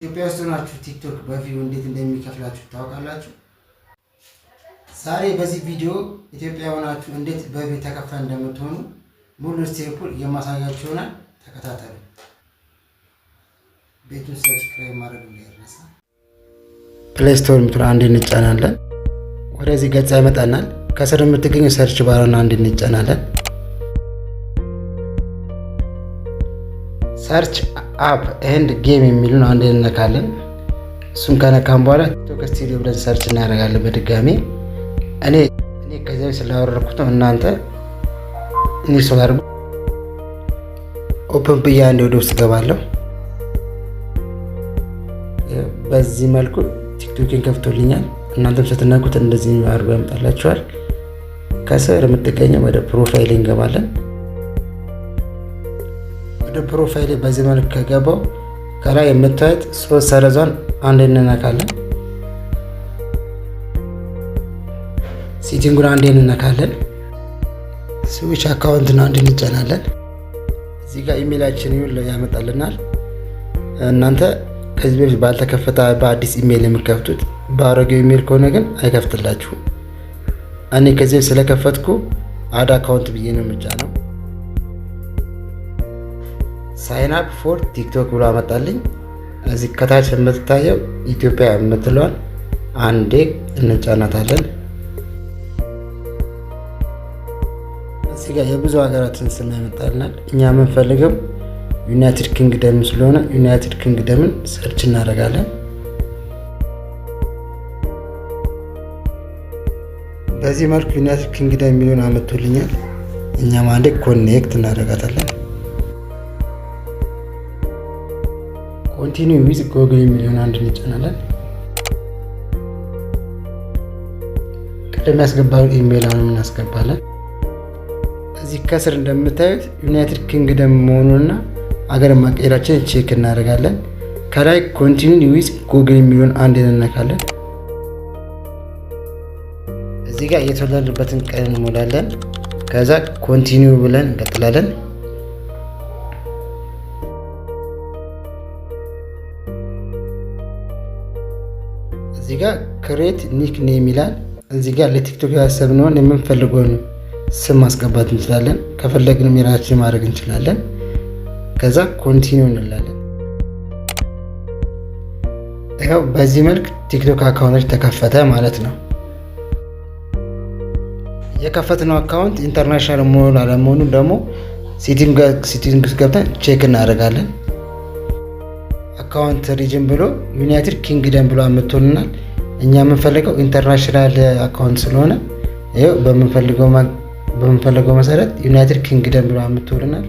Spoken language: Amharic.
ኢትዮጵያ ውስጥ ሆናችሁ ቲክቶክ በ view እንዴት እንደሚከፍላችሁ ታውቃላችሁ? ዛሬ በዚህ ቪዲዮ ኢትዮጵያ ሆናችሁ እንዴት በ view ተከፋይ እንደምትሆኑ ሙሉ step ኡን የማሳያችሁ ይሆናል። ተከታተሉ። ቤቱን subscribe ማድረግ እንዳይረሳ። Play Store የምትለው አንድ እንጫናለን። ወደዚህ ገጽ ያመጣናል። ከስር የምትገኘው search bar ን አንድ እንጫናለን። Search app and game የሚሉን አንድ እንነካለን። እሱን ከነካን በኋላ ቲክቶክ ስቱዲዮ ብለን search እናደርጋለን። በድጋሚ እኔ ከዚያ ስላወረድኩት ነው። እናንተ install አድርጉ። Open ብዬ አንድ ወደ ውስጥ ገባለሁ። በዚህ መልኩ ቲክቶክን ከፍቶልኛል። እናንተም ስትነኩት እንደዚህ አድርጎ ያመጣላችኋል። ከስር የምትገኘው ወደ profile እንገባለን። ወደ profile በዚህ መልክ ከገባው ከላይ የምታዩት ሶስት ሰረዟን አንድ እንነካለን። Setting ኡን አንድ እንነካለን። Switch account ን አንድ እንጫናለን። እዚህ ጋር ኢሜይላችን ይሁን ያመጣልናል። እናንተ ከዚህ በፊት ባልተከፈተ በአዲስ ኢሜይል የምከፍቱት፣ በአሮጌው ኢሜይል ከሆነ ግን አይከፍትላችሁም። እኔ ከዚህ ስለከፈትኩ add account ብዬ ነው የምጫነው። Sign up for ቲክቶክ ብሎ አመጣልኝ። እዚህ ከታች የምትታየው ኢትዮጵያ የምትለዋን አንዴ እንጫናታለን። እዚህ ጋር የብዙ ሀገራትን ስም ያመጣልናል። እኛ የምንፈልገው ዩናይትድ ኪንግደም ስለሆነ ዩናይትድ ኪንግደምን search እናደርጋለን። በዚህ መልኩ ዩናይትድ ኪንግደም የሚለውን አመጥቶልኛል። እኛም አንዴ connect እናደርጋታለን። Continue with Google የሚለውን አንድ እንጫናለን። ቅድም ያስገባነው ኢሜይል አሁንም እናስገባለን። እዚህ ከስር እንደምታዩት ዩናይትድ ኪንግደም መሆኑንና አገር መቀየራችንን check እናደርጋለን። ከላይ continue with Google የሚለውን አንድ እንነካለን። እዚህ ጋር የተወለድንበትን ቀን እንሞላለን። ከዛ continue ብለን እንቀጥላለን። እዚህ ጋር create nickname ይላል። እዚህ ጋር ለቲክቶክ ያሰብነውን የምንፈልገውን ስም ማስገባት እንችላለን። ከፈለግንም የራሳችን ማድረግ እንችላለን። ከዛ continue እንላለን። ይኸው በዚህ መልክ ቲክቶክ account ኦች ተከፈተ ማለት ነው። የከፈትነው account international መሆኑ አለመሆኑ ደግሞ setting ውስጥ ገብተን check እናደርጋለን። Account region ብሎ ዩናይትድ ኪንግደም ብሎ አምጥቶልናል። እኛ የምንፈልገው international account ስለሆነ ይኸው በምንፈልገው መሰረት ዩናይትድ ኪንግደም ብሎ አምጥቶልናል።